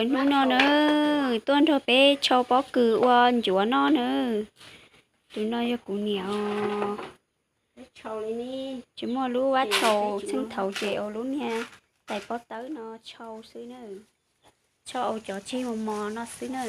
Hnub no na, tuaj nrog peb tshau pob kws ua ncuav noj na. Tus no yog kuv niam os. Tsis muaj lub vab tshau, txheej thaum ces ua lub niag tais pob tawb no tshau xwb na. Tshau ua cov tseg mos mos no xwb na.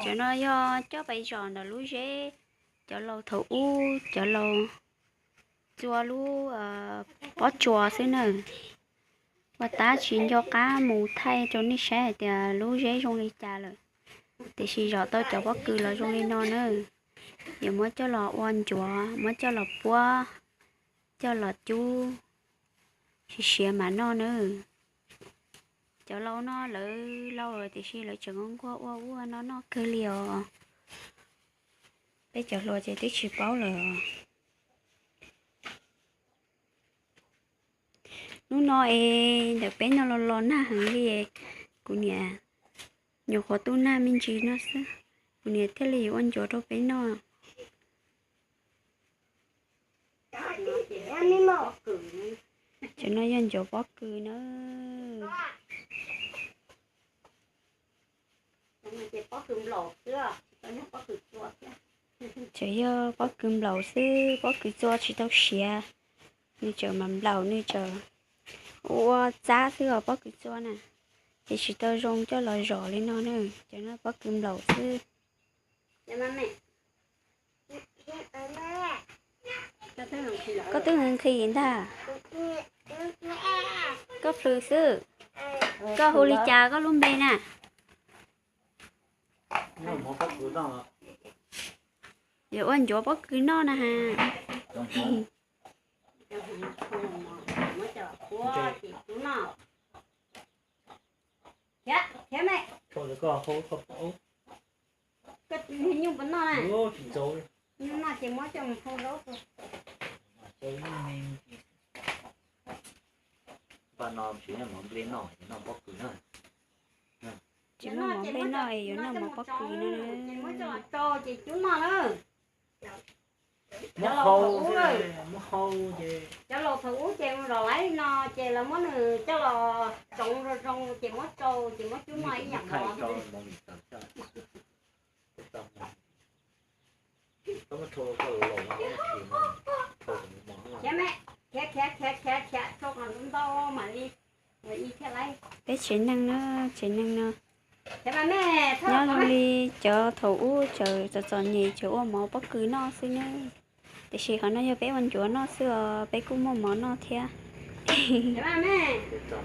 Cov no yog coj pais zom ntawm lub zeb. Cov laus thaum ub, cov laus txua lub pob tsuas xwb na. Ua tab tsis nco qab mus thaij rau nej saib hais tias lub zeb zoo li cas lawm. Tiam sis zom tau cov pob kws los zoo li no na. Yuav muab coj los ua ncuav, muab coj los puab, coj los cub, siav siav mam noj na. Cov laus no lawv laus lawm tiam sis lawv tseem nquag ua ua no noj kawg li os. Peb cov hluas ces twb tsis paub lawm. Hnub no es ntawm peb no los los nag heev li. Kuv niam nyuam qhuav tuaj nag me ntsis no xwb, kuv niam thiaj li yuav ua ncuav rau peb noj. Cov no yog ncuav pob kws na. Tseem yog pob kws nplaum xwb, pob kws txua tsis tau siav. Nws tseem mas nplaum, nws tseem ua txab xwb os pob kws txua na. Ces tsis tau zoo coj los zom li no na, ces no pob kws nplaum xwb. Koj twb nqhis ntag. Koj plhws xwb. Koj hu li cas koj lub npe na? Yuav ua ncuav pob kws noj na has. Nyuj puas noj na? Nyuj noj ces muab coj mus hau zaub. Npaj no tsis noj mov nplej noj, noj pob kws na. Tsis noj mov nplej noj es yuav noj mov pob kws no. Ces muab coj los rau ces cub noj na. Muab hau, muab hau ces. Cov laus thaum ub ces mus zom laib no ces lawv muab nws coj los tsoov zoo zoo ces muab rau ces muab cub noj ib yam mov. Khiav, khiav, khiav, khiav, khiav, rau qhov ntau mam li, peb tsev neeg na, tsev neeg no nyob zoo li cov thaum ub tseem txom txom nyem tseem ua mov pob kws noj xwb na. Tiam sis qhov no yog peb ua ncuav noj xwb os, peb kuj muaj mov noj thiab.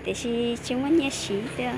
Tiam sis tsis muaj nyiaj siv xwb.